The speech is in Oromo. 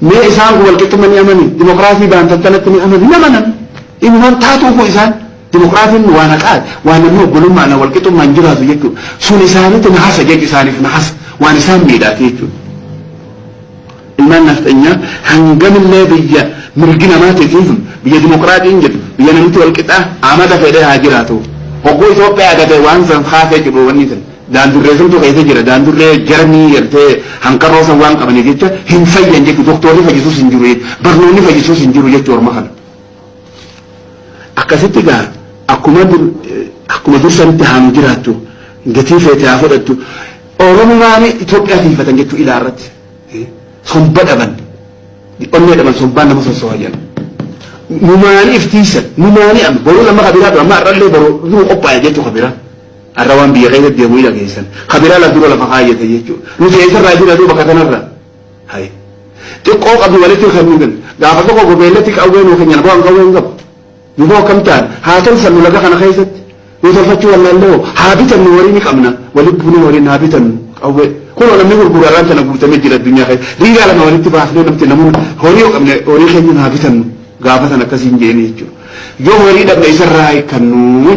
Mee isaan kun walqixxummaa ni amani, dimokiraasii baantan tanatti ni amani, ni amanan. Inumaan taatuu kun isaan dimokiraasiin waan haqaati, waan namni obbolummaan walqixxummaan jiraatu jechuudha. Sun isaanitti nahasa jechu, isaaniif nahasa, waan isaan miidhaati jechuudha. Ilmaan nafxanyaa hangamillee biyya mirgi namaatiif biyya dimokiraatiin jedhu, biyya namni walqixaa amata fedhee haa jiraatu. Hogguu Itoophiyaa agatee waan san kaasee jiru wanni san. Daandurree santu keessa jira, daandurree jarmii gartee hanqarroo san waan qabaniif jecha hin fayyan jechuudha. Doktorri fayyisuus hin jiru, barnoonni fayyisuus hin jiru jechuudha orma kana. Akkasitti gaa akkuma dursanitti haa nu jiraattu, gatii feete haa fudhattu. Oromumaan Itoophiyaa tiifatan jechuu ilaa irratti. Somba dhaban, onnee dhaban, sombaan nama sossoha jedhan. Numaanii iftiisan, numaanii amma boruu nama kabiraa amma har'allee boruu nu qophaa'e jechuu kabiraa. Har'a waan biyya keessa deemu ila geessan. Kabiraa la dura lafa kaayyate jechuudha. Nuti eessarraa jira duuba bakka kanarra. Hayi. Xiqqoo qabnu walitti kan nu kennu. Gaafa tokko gobeellatti qawwee nuu kennan bu'aan qawwee hin qabu. Nu boo akkam ta'an haa tolfannu laga kana keessatti. Nu tolfachuu wallaallee haa bitannu, horii ni qabna. Walitti bunee horiin haa bitannu qawwee. Kunoo namni gurguru arraan tana guutamee jira addunyaa keessa. Riigaa lama walitti baafnee namti namoonni horii yoo qabne horii keenya haa bitannu. Gaafa sana akkasiin jeeni jechuudha. Yoo horii dhabne isarraa hiikkannu.